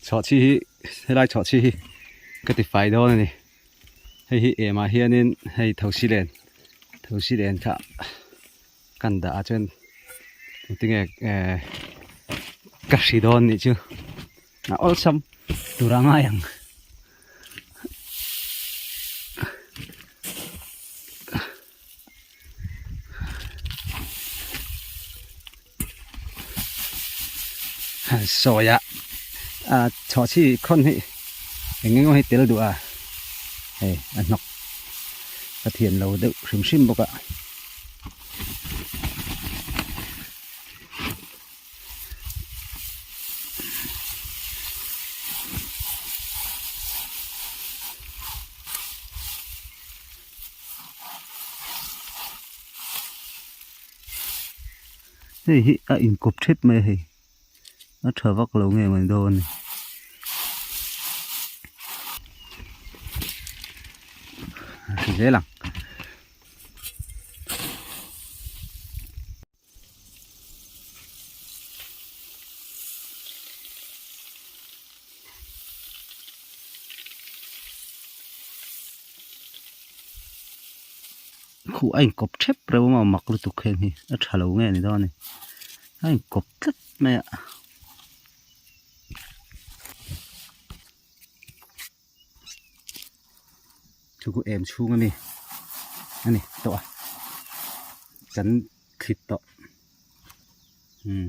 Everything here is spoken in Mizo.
Chhawhchhi hi helai chhawhchhi hi ka ti fai dawn a ni hei hi emah hianin hei thosi len thosi len kha kan dah ah chuan engtinge eh ka hri dawn nih chu a awlsam tur a ngai ang. Sawi a ah chhawhchhi khawn hi eng eng emaw hi tel duh a hei a hnawk a thiam lo deuh hrim hrim bawk a. Hei hi a inkawp thep mai a hei a tha vak lo nge mai dawn a ni. A hri zel ang. Khuh a inkawp thep reuh a mak lutuk heng hi a tha lo nge ni dawn a ni a inkawp tlat mai a. Chu chu em chhung a ni a ni tawh a kan thlit tawh umm.